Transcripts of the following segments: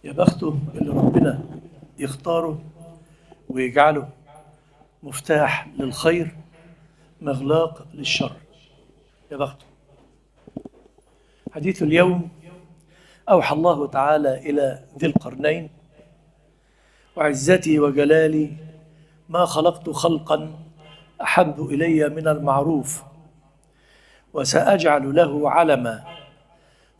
يا بخته اللي ربنا يختاره ويجعله مفتاح للخير مغلاق للشر، يا بخته. حديث اليوم: أوحى الله تعالى إلى ذي القرنين: وعزتي وجلالي ما خلقت خلقا أحب إلي من المعروف، وسأجعل له علما،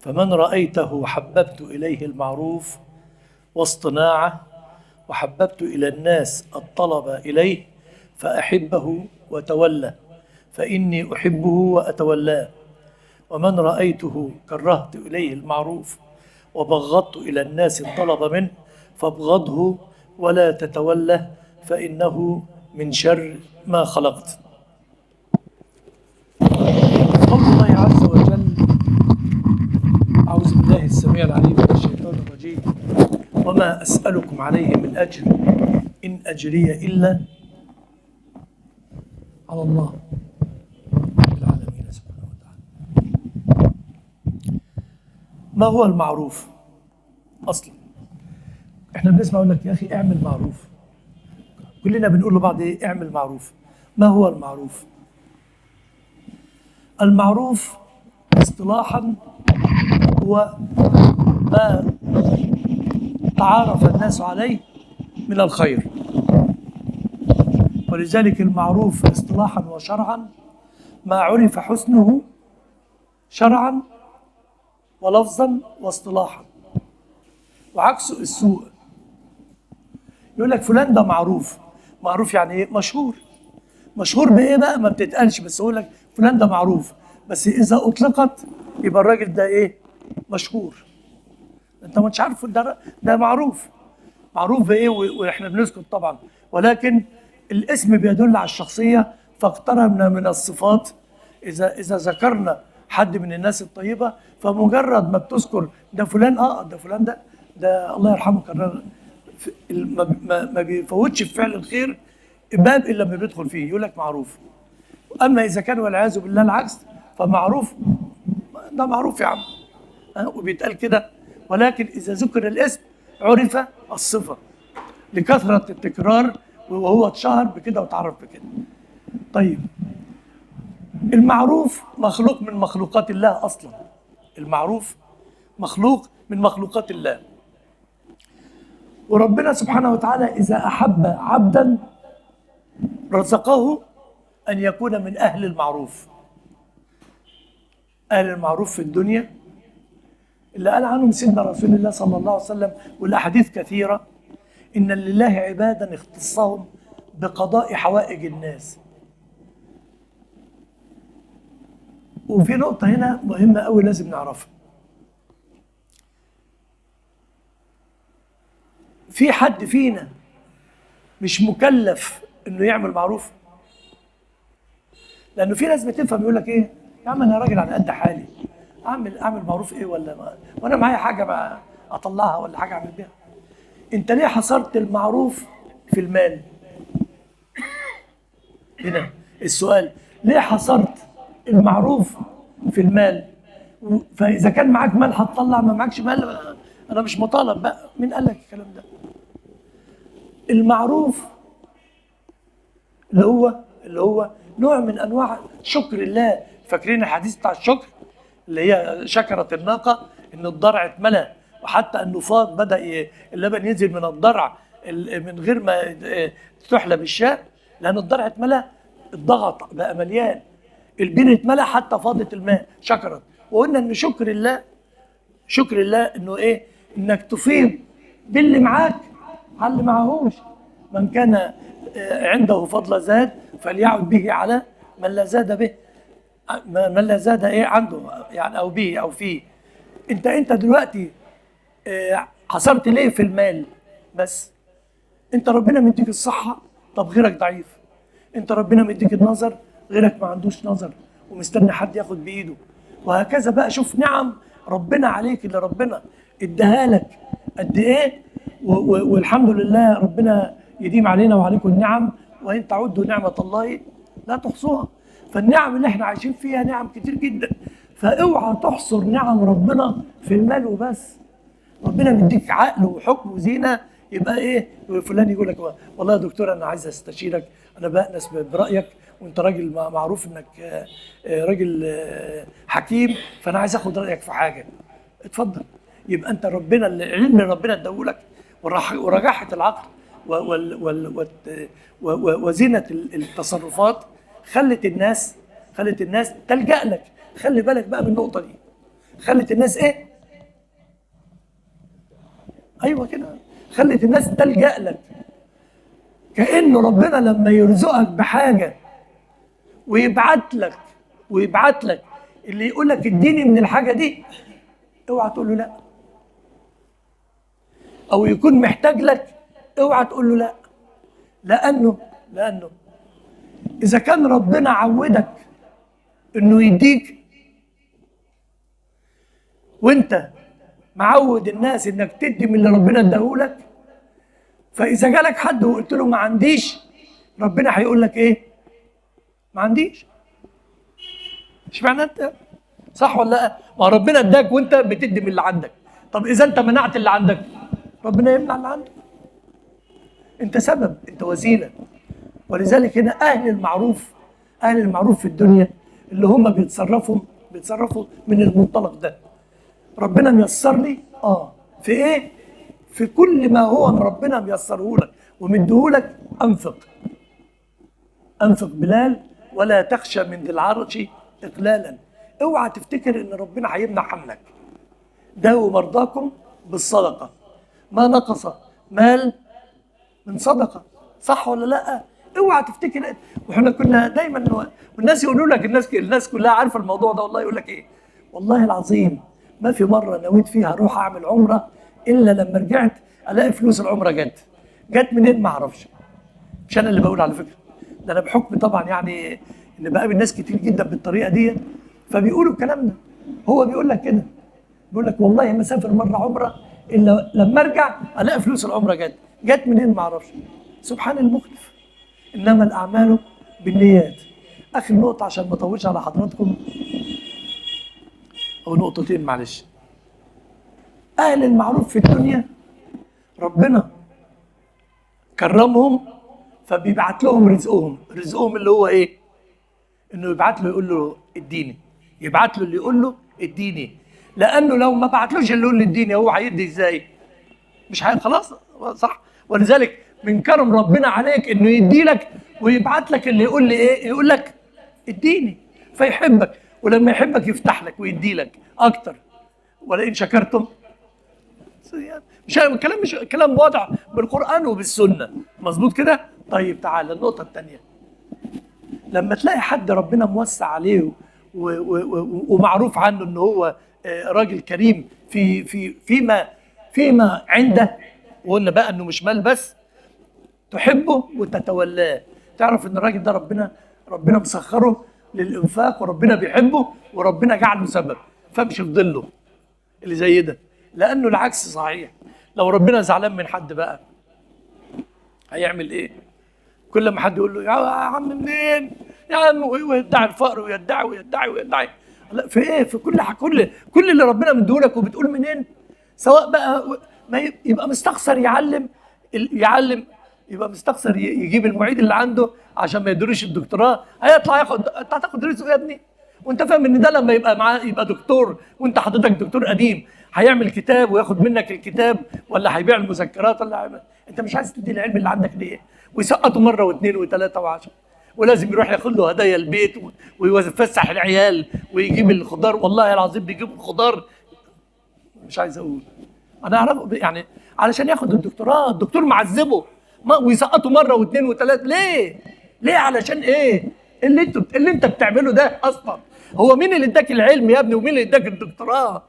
فمن رأيته حببت إليه المعروف واصطناعه، وحببت إلى الناس الطلب إليه، فأحبه وتولى، فإني أحبه وأتولاه. ومن رأيته كرهت إليه المعروف وبغضت إلى الناس الطلب منه، فابغضه ولا تتوله، فإنه من شر ما خلقت. قول الله عز وجل: أعوذ بالله السميع العليم من الشيطان الرجيم، وما أسألكم عليه من أجر إن أجري إلا على الله رب العالمين سبحانه وتعالى. ما هو المعروف أصلا؟ احنا بنسمع يقول لك يا أخي اعمل معروف، كلنا بنقول لبعض ايه؟ اعمل معروف. ما هو المعروف؟ المعروف اصطلاحا هو ما تعارف الناس عليه من الخير، ولذلك المعروف اصطلاحا وشرعا ما عرف حسنه شرعا ولفظا واصطلاحا، وعكسه السوء. يقول لك فلان ده معروف. معروف يعني ايه؟ مشهور. مشهور بايه بقى؟ ما بتتقالش، بس يقول لك فلان ده معروف، بس اذا اطلقت يبقى الراجل ده ايه؟ مشهور. انت ما انتش عارفه ده معروف. معروف بايه؟ واحنا بنسكت طبعا، ولكن الاسم بيدل على الشخصية، فاقتربنا من الصفات. اذا ذكرنا حد من الناس الطيبة، فمجرد ما بتذكر ده فلان، ده فلان، ده الله يرحمه كان ما بيفوتش في فعل الخير باب الا لما بيدخل فيه، يقول لك معروف. اما اذا كان والعياذ بالله العكس، فمعروف ده معروف يا عم، وبيتقال كده، ولكن اذا ذكر الاسم عرف الصفة لكثرة التكرار، وهو اتشهر بكده وتعرف بكده. طيب، المعروف مخلوق من مخلوقات الله اصلا. المعروف مخلوق من مخلوقات الله، وربنا سبحانه وتعالى إذا أحب عبدا رزقه أن يكون من أهل المعروف. أهل المعروف في الدنيا اللي قال عنهم سيدنا رسول الله صلى الله عليه وسلم، والأحاديث كثيرة: إن لله عبادا اختصهم بقضاء حوائج الناس. وفي نقطة هنا مهمة أوي لازم نعرفها. في حد فينا مش مكلف انه يعمل معروف؟ لانه في ناس بتفهم يقول لك ايه يا عم، انا راجل على قد حالي، اعمل معروف ايه، ولا ما وانا معايا حاجة ما اطلعها ولا حاجة اعمل بيها. انت ليه حصرت المعروف في المال؟ هنا السؤال، ليه حصرت المعروف في المال؟ فاذا كان معاك مال هتطلع، ما معاكش مال انا مش مطالب بقى. مين قال لك الكلام ده؟ المعروف اللي هو نوع من انواع شكر الله. فاكرين الحديث بتاع الشكر اللي هي شكرت الناقة ان الضرع اتملى، وحتى انه فاض، بدا اللبن ينزل من الضرع من غير ما تحلب الشاة، لان الضرع اتملى، الضغط بقى مليان، البير اتملى حتى فاضت الماء، شكرت. وقلنا ان شكر الله، شكر الله انه ايه؟ انك تفيض باللي معاك على اللي معهوش. من كان عنده فضل زاد فليعد به على من لا زاد به، من لا زاد ايه عنده يعني، او به او فيه. انت دلوقتي حصرت ليه في المال بس؟ انت ربنا مديك الصحة، طب غيرك ضعيف. انت ربنا مديك النظر، غيرك ما عندوش نظر ومستني حد ياخد بايده، وهكذا بقى. شوف نعم ربنا عليك اللي ربنا اداها لك قد ايه، والحمد لله ربنا يديم علينا وعليكم النعم، وان تعدوا نعمة الله لا تحصوها. فالنعم اللي احنا عايشين فيها نعم كتير جدا، فاوعى تحصر نعم ربنا في المال وبس. ربنا مديك عقل وحكم وزينه، يبقى ايه؟ فلان يقول لك والله يا دكتور انا عايز استشيرك، انا بأنس برايك، وانت راجل معروف انك راجل حكيم، فانا عايز اخد رايك في حاجة. اتفضل. يبقى انت ربنا العلم اللي ربنا اداهولك ورجاحه العقل وزينه التصرفات خلت الناس تلجأ لك. خلي بالك بقى من النقطة دي، خلت الناس ايه؟ ايوه كده، خلت الناس تلجأ لك. كأنه ربنا لما يرزقك بحاجة ويبعت لك اللي يقول لك اديني من الحاجة دي، اوعى تقول له لا. او يكون محتاج لك، اوعى تقول له لا. لانه اذا كان ربنا عودك انه يديك، وانت معود الناس انك تدي من اللي ربنا اداهولك، فاذا جالك حد وقلت له ما عنديش، ربنا هيقول لك ايه؟ ما عنديش. اشمعنى انت؟ صح ولا لا؟ ما ربنا اداك وانت بتدي من اللي عندك. طب اذا انت منعت اللي عندك، ربنا يمنع اللي عنده. انت سبب، انت وسيلة. ولذلك هنا اهل المعروف في الدنيا اللي هم بيتصرفوا من المنطلق ده. ربنا ميسر لي في ايه؟ في كل ما هو ربنا ميسرة لك ومديهولك. انفق بلال، ولا تخشى من ذي العرش اقلالا. اوعى تفتكر ان ربنا هيمنع عنك. داووا مرضاكم بالصدقة، ما نقص مال من صدقه، صح ولا لا؟ اوعى تفتكر. واحنا كنا دايما والناس يقولوا لك، الناس كلها عارفه الموضوع ده، والله يقول لك ايه؟ والله العظيم ما في مرة نويت فيها اروح اعمل عمره الا لما رجعت الاقي فلوس العمرة جت منين ما اعرفش. مش انا اللي بقول على فكرة، ده انا بحكم طبعا يعني ان بقابل ناس كتير جدا بالطريقة دي، فبيقولوا الكلام ده. هو بيقول لك كده، بيقول لك والله ما سافر مرة عمره الا لما ارجع الاقي فلوس العمرة جت منين ما اعرفش. سبحان المخلف. انما الاعمال بالنيات. اخر نقطة عشان ما اطولش على حضراتكم، او نقطتين معلش. اهل المعروف في الدنيا ربنا كرمهم، فبيبعت لهم رزقهم. رزقهم اللي هو ايه؟ انه يبعت له يقول له اديني، يبعت له اللي يقول له اديني. لانه لو ما بعتلوش اللي يقول له اديني، هو هيدي ازاي؟ مش خلاص، صح؟ ولذلك من كرم ربنا عليك انه يدي لك ويبعت لك اللي يقول لي ايه؟ يقول لك اديني، فيحبك، ولما يحبك يفتح لك ويدي لك اكتر. ولئن شكرتم. مش الكلام، مش كلام واضح بالقران وبالسنه، مظبوط كده؟ طيب تعالى النقطة الثانية. لما تلاقي حد ربنا موسع عليه ومعروف عنه ان هو راجل كريم في في فيما فيما عنده، وقلنا بقى انه مش مال بس، تحبه وتتولاه. تعرف ان الراجل ده ربنا مسخرة للانفاق، وربنا بيحبه، وربنا جعله سبب، فامشي في ظله اللي زي ده. لانه العكس صحيح، لو ربنا زعلان من حد بقى هيعمل ايه؟ كل ما حد يقول له يا عم منين يا عم، ويدعي الفقر ويدعي ويدعي ويدعي، لا في ايه؟ في كل اللي ربنا مديهولك وبتقول منين، سواء بقى ما يبقى مستخسر يعلم، يبقى مستخسر يجيب المعيد اللي عنده عشان ما يدروش الدكتوراه، هيطلع ياخد، انت هتاخد رزقه يا ابني؟ وانت فاهم ان ده لما يبقى معاه يبقى دكتور، وانت حضرتك دكتور قديم، هيعمل كتاب وياخد منك الكتاب، ولا هيبيع المذكرات، ولا هيعمل. انت مش عايز تدي العلم اللي عندك ليه؟ ويسقطوا مرة واثنين وثلاثة وعشرة، ولازم يروح ياخد له هدايا البيت ويفسح العيال ويجيب الخضار. والله العظيم بيجيب الخضار، مش عايز اقول، انا اعرفه يعني، علشان ياخد الدكتوراه. الدكتور معذبة ويسقطوا مرة واثنين وثلاثة. ليه؟ ليه؟ علشان ايه؟ اللي انت بتعمله ده اصلا، هو مين اللي اداك العلم يا ابني؟ ومين اللي اداك الدكتوراه؟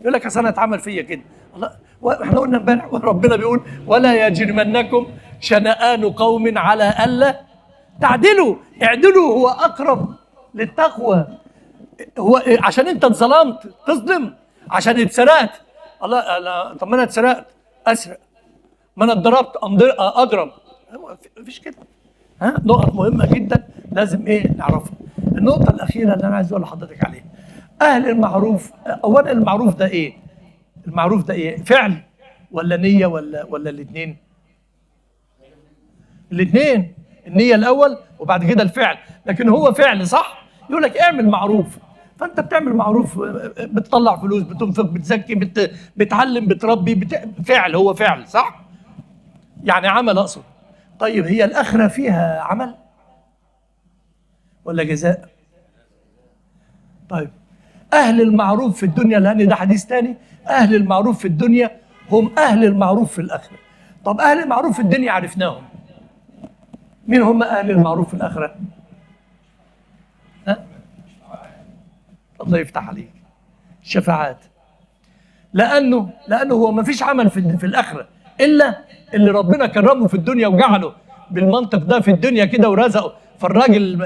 يقول لك اصل انا اتعمل فيا كده. الله، واحنا قلنا امبارح وربنا بيقول ولا يجرمنكم شنآن قوم على الا تعدلوا، اعدلوا هو اقرب للتقوى. هو عشان انت اتظلمت تظلم، عشان اتسرقت، الله لا، طب ما انا اتسرقت اسرق، ما انا اتضربت اضرب، مفيش كده. ها، نقط مهمة جدا لازم ايه نعرفها. النقطة الاخيرة اللي انا عايز اقول لحضرتك عليها، اهل المعروف. اولا المعروف ده ايه؟ المعروف ده ايه؟ فعل ولا نيه ولا الاثنين؟ الاثنين، النية الاول وبعد كده الفعل، لكن هو فعل صح؟ يقول لك اعمل معروف، فانت بتعمل معروف، بتطلع فلوس، بتنفق، بتزكي، بتعلم، بتربي، فعل، هو فعل صح؟ يعني عمل اقصد. طيب هي الاخرة فيها عمل ولا جزاء؟ طيب اهل المعروف في الدنيا، لان ده حديث تاني، اهل المعروف في الدنيا هم اهل المعروف في الاخرة. طب اهل المعروف في الدنيا عرفناهم، مين هم اهل المعروف في الاخرة؟ ها؟ الله يفتح عليك. الشفاعات. لانه هو ما فيش عمل في الاخرة الا اللي ربنا كرمه في الدنيا وجعله بالمنطق ده في الدنيا كده ورزقه، فالراجل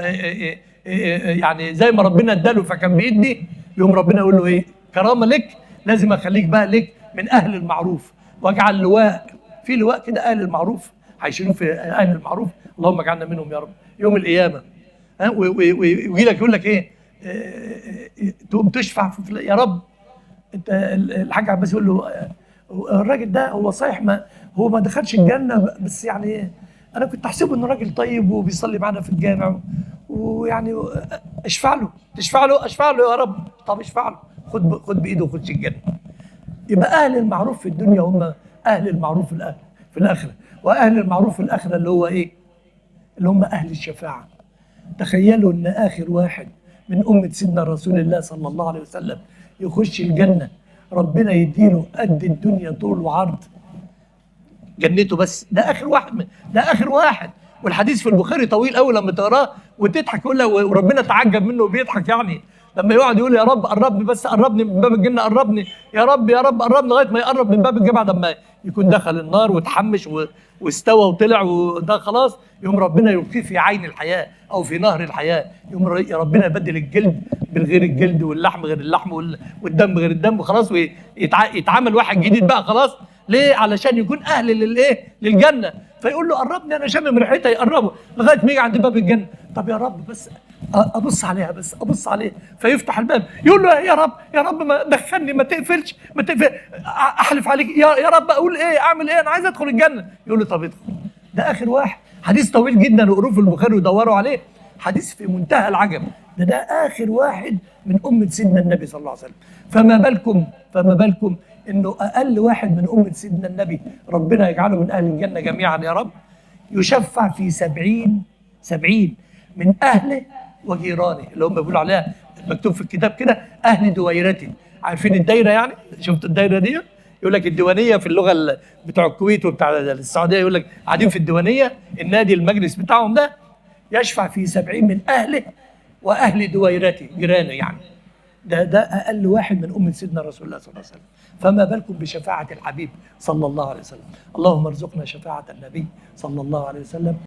يعني زي ما ربنا اداله فكان بيدي، يوم ربنا يقول له ايه؟ كرامة لك، لازم اخليك بقى لك من اهل المعروف، واجعل لواء، في لواء كده اهل المعروف هيشيلوه في اهل المعروف، اللهم اجعلنا منهم يا رب يوم القيامة. ها، ويجي لك يقول لك ايه؟ تقوم تشفع يا رب. انت الحاج عباس يقول له الراجل ده هو صحيح ما هو ما دخلش الجنة، بس يعني انا كنت احسبه انه راجل طيب وبيصلي معانا في الجامع، ويعني اشفع له، تشفع له، اشفع له يا رب. طب اشفع له، خد بايده وخش الجنة. يبقى اهل المعروف في الدنيا هم اهل المعروف في الاخرة، واهل المعروف في الاخرة اللي هو ايه؟ اللي هم اهل الشفاعة. تخيلوا ان اخر واحد من امه سيدنا رسول الله صلى الله عليه وسلم يخش الجنة، ربنا يديله قد الدنيا طول وعرض جنته، بس ده اخر واحد، ده اخر واحد. والحديث في البخاري طويل قوي لما تقراه وتضحك، يقول لك وربنا تعجب منه وبيضحك، يعني لما يقعد يقول يا رب قربني، بس قربني من باب الجنة، قربني يا رب يا رب قربني، لغاية ما يقرب من باب الجنة بعد ما يكون دخل النار وتحمش واستوى وطلع وده خلاص، يوم ربنا يلقيه في عين الحياة او في نهر الحياة، يوم ربنا يبدل الجلد بالغير الجلد، واللحم غير اللحم، والدم غير الدم، وخلاص ويتعامل واحد جديد بقى خلاص. ليه؟ علشان يكون اهل للايه؟ للجنة. فيقول له قربني انا شامم ريحتها، يقربه لغاية ما يجي عند باب الجنة. طب يا رب بس ابص عليها، بس ابص عليها. فيفتح الباب يقول له يا رب يا رب ما دخلني، ما تقفلش، ما تقفل، احلف عليك يا رب، اقول ايه، اعمل ايه، انا عايز ادخل الجنة. يقول له طب ادخل. ده اخر واحد. حديث طويل جدا وقروه في البخاري ودوروا عليه، حديث في منتهى العجب. ده اخر واحد من امه سيدنا النبي صلى الله عليه وسلم. فما بالكم انه اقل واحد من امه سيدنا النبي ربنا يجعله من اهل الجنة جميعا يا رب، يشفع في 70 من اهله وجيرانه، اللي هم بيقولوا عليها مكتوب في الكتاب كده اهل دويرته. عارفين الدايرة يعني؟ شفت الدايرة دي؟ يقول لك الديوانيه في اللغة بتوع الكويت وبتاع السعودية، يقول لك قاعدين في الديوانيه، النادي المجلس بتاعهم ده، يشفع في 70 من اهله واهل دويرته، جيرانه يعني. ده اقل واحد من امه سيدنا رسول الله صلى الله عليه وسلم، فما بالكم بشفاعة الحبيب صلى الله عليه وسلم. اللهم ارزقنا شفاعة النبي صلى الله عليه وسلم.